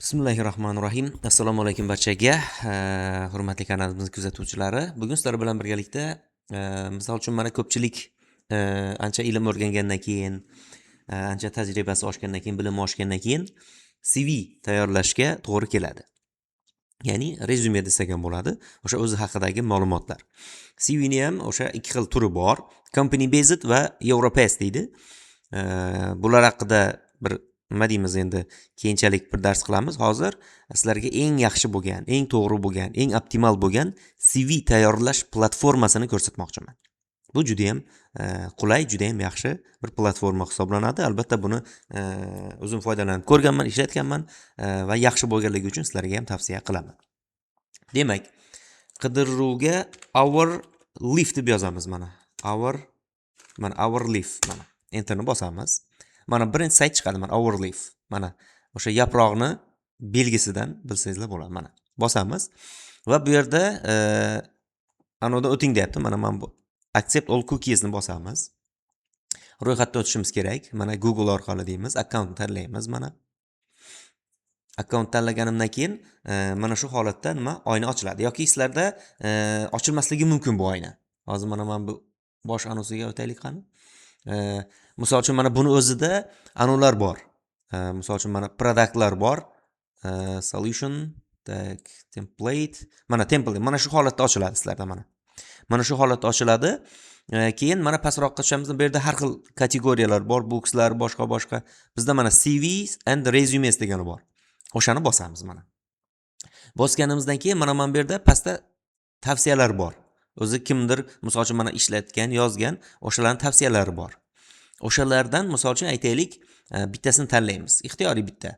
Bismillahi rohmanir rohim. Assalomu alaykum barchaga, hurmatli kanalimiz kuzatuvchilari. Bugun sizlar bilan birgalikda, misol uchun, mana ko'pchilik ancha ilm o'rgangandan keyin, ancha tajribasi oshgandan keyin, bilimi oshgandan keyin CV tayyorlashga to'g'ri keladi. Ya'ni rezyume desak ham bo'ladi. O'sha o'zi haqidagi ma'lumotlar. CVni ham o'sha ikki xil turi bor. Company based va Europass deydi. Bular haqida bir, nima deymiz endi, keyinchalik bir dars qilamiz. Hozir sizlarga eng yaxshi bo'lgan, eng to'g'ri bo'lgan, eng optimal bo'lgan CV tayyorlash platformasini ko'rsatmoqchiman. Bu judayam qulay, judayam yaxshi bir platforma hisoblanadi. Albatta, buni o'zim foydalanib ko'rganman, ishlatganman va yaxshi bo'lganligi uchun sizlarga ham tavsiya qilaman. Demak, qidiruvga Overleaf deb yozamiz mana. Mana Overleaf, mana enterni bosamiz. Mana birinchi sayt chiqadi, mana Overleaf. Mana o'sha yaproqni belgisidan bilsangizlar bo'ladi. Mana bosamiz va bu yerda anodan o'ting deyapti. Mana bu accept all cookiesni bosamiz. Ro'yxatdan o'tishimiz kerak. Mana Google orqali deymiz, akkauntni tanlaymiz mana. Akkaunt tanlaganimdan keyin mana shu holatda nima oyna ochiladi yoki sizlarda ochilmasligi mumkin bu oyna. Hozir mana bu bosh anusiga o'taylik qani. Misol uchun, mana buni o'zida anular bor. Misol uchun, mana productlar bor. Solution, так, template. Mana template mana shu holatda ochiladi sizlarda mana. Mana shu holatda ochiladi. Keyin mana pastroqqa tushamiz. Bu yerda har xil kategoriyalar bor, bookslar, boshqa boshqa. Bizda mana CVs and resumes degani bor. O'shani bosamiz mana. Bosganimizdan keyin mana bu yerda pastda tavsiyalar bor. O'zi kimdir, misol uchun, mana ishlatgan, yozgan, o'shalarning tavsiyalari bor. O'shalardan, misol uchun, aytaylik, bittasini tanlaymiz. Ixtiyoriy bitta.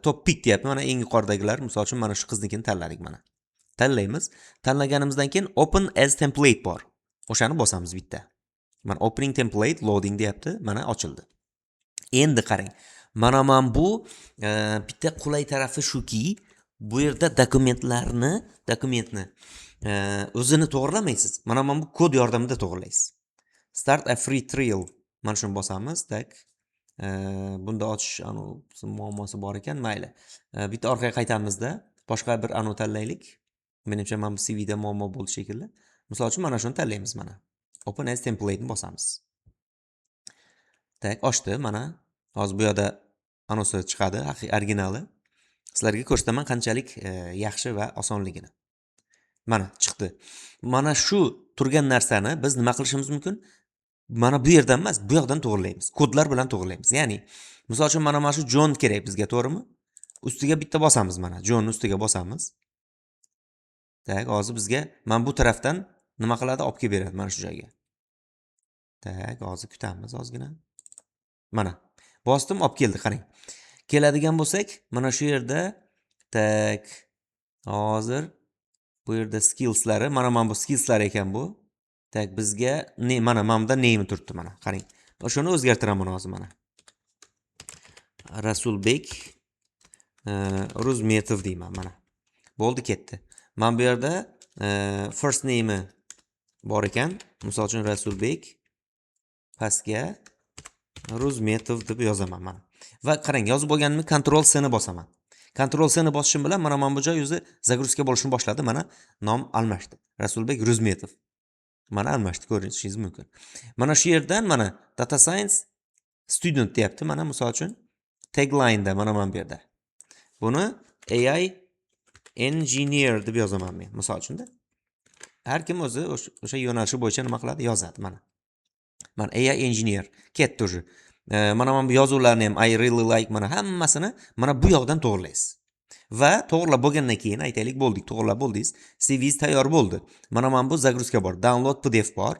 Top pick deyapti. Mana eng yuqoridagilar, misol uchun, mana shu qiznikini tanladik mana. Tanlaymiz. Tanlaganimizdan keyin open as template bor. O'shani bosamiz bitta. Mana opening template, loading deyapti. Mana ochildi. Endi qarang. Mana bu bitta qulay tarafi shuki, bu yerda dokumentni o'zini to'g'irlamaysiz. Mana bu kod yordamida to'g'irlaysiz. Start a free trial. Mana shuni bosamiz. Так. Bunda ochish anu muammosi bor ekan, mayli. Bitta orqaga qaytamizda, boshqa bir anu tanlaylik. Menimcha, mana bu CVda muammo bo'ldi shekilli. Misol uchun, mana shuni tanlaymiz mana. Open as template ni bosamiz. Так, ochdi mana. Hozir bu yoqda anusi chiqadi, originali. Sizlarga ko'rsataman qanchalik yaxshi va osonligini. Mana chiqdi. Mana shu turgan narsani biz nima qilishimiz mumkin? Mana bu yerdan emas, bu yoqdan to'g'rilaymiz. Kodlar bilan to'g'rilaymiz. Ya'ni, misol uchun, mana shu John kerak bizga, to'g'rimi? Ustiga bitta bosamiz mana. John ustiga bosamiz. Так, hozir bizga mana bu tarafdan nima qiladi? Olib kelib beradi mana shu joyga. Так, hozir kutamiz ozgina. Mana bosdim, olib keldi, qarang. Keladigan bo'lsak, mana shu yerda, так, hozir bu yerda skillslari, mana bu skillslar ekan bu. Так, bizga ne, mana bunda name turibdi mana, qarang. O'shani o'zgartiraman hozir mana. Rasulbek Ruzmetov deyman mana. Bo'ldi, ketdi. Mana bu yerda first name'i bor ekan. Misol uchun, Rasulbek pastga Ruzmetov deb yozaman mana. Va qarang, yozib bo'lganimda Ctrl C ni bosaman. Ctrl C ni bosishim bilan mana bu joy o'zi загрузка bo'lishni boshladi. Mana nom almashdi. Rasulbek Ruzmetov. Mana almashdi, ko'rishingiz mumkin. Mana shu yerdan mana data science student deyapti. Mana, misol uchun, tagline'da mana bu yerda. Buni AI engineer deb yozaman men, misol uchunda. Har kim o'zi o'sha yo'nalishi bo'yicha nima qiladi? Yozadi mana. Mana AI engineer ketdi уже. Mana bu yozuvlarni ham, I really like, mana hammasini mana bu yoqdan to'g'irlaysiz. Va to'g'irlab bo'lgandan keyin, aytaylik, bo'ldik, to'g'irlab bo'ldingiz. CVingiz tayyor bo'ldi. Mana bu загрузка bor, download PDF bor.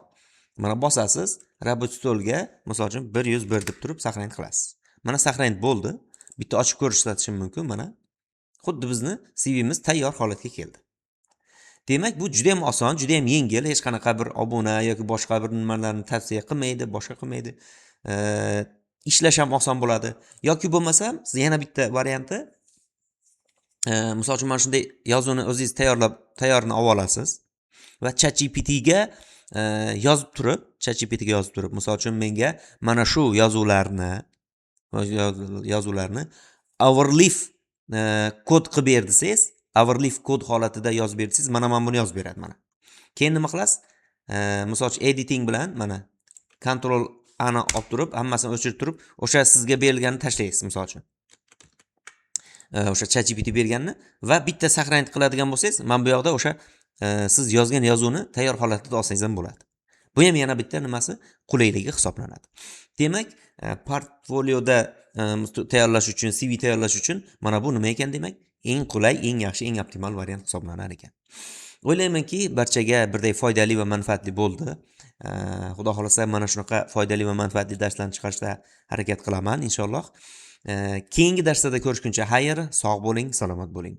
Mana bosasiz, рабочий стол ga, misol uchun, 101 deb turib сохранить qilasiz. Mana сохранить bo'ldi. Bitta ochib ko'rsatishim mumkin mana. Xuddi bizni CVmiz tayyor holatga keldi. Demak, bu juda ham oson, juda ham yengil, hech qanaqa bir obuna yoki boshqa bir nimalarni tavsiya qilmaydi, boshqa qilmaydi. Ishlash ham oson bo'ladi. Yoki bo'lmasam, siz yana bitta varianti, misol uchun, mana shunday yozuvni o'zingiz tayyorlab, tayyorini olib olasiz va ChatGPTga yozib turib, ChatGPTga yozib turib, misol uchun, menga mana shu yozuvlarni Overleaf Kod qilib ber desangiz, Overleaf kod holatida yozib ber desangiz, mana buni yozib beradi mana. Keyin nima qilasiz? Misol uchun, editing bilan mana Ctrl A ni olib turib, hammasini o'chirib turib, o'sha sizga berilganini tashlaysiz, misol uchun. O'sha ChatGPT berganini va bitta сохранить qiladigan bo'lsangiz, mana bu yoqda o'sha siz yozgan yozuvni tayyor holatida olsangiz ham bo'ladi. Bu ham yana bitta nimasi, qulayligi hisoblanadi. Demak, portfolioda tayyorlash uchun, CV tayyorlash uchun mana bu nima ekan demak? Eng qulay, eng yaxshi, eng optimal variant hisoblanar ekan. O'ylaymanki, barchaga birday foydali va manfaatli bo'ldi. Xudo xohlasa, mana shunaqa foydali va manfaatli darslarni chiqarishda harakat qilaman inshaalloh. Keyingi darslarda ko'rishguncha xayr, sog' bo'ling, salomat bo'ling.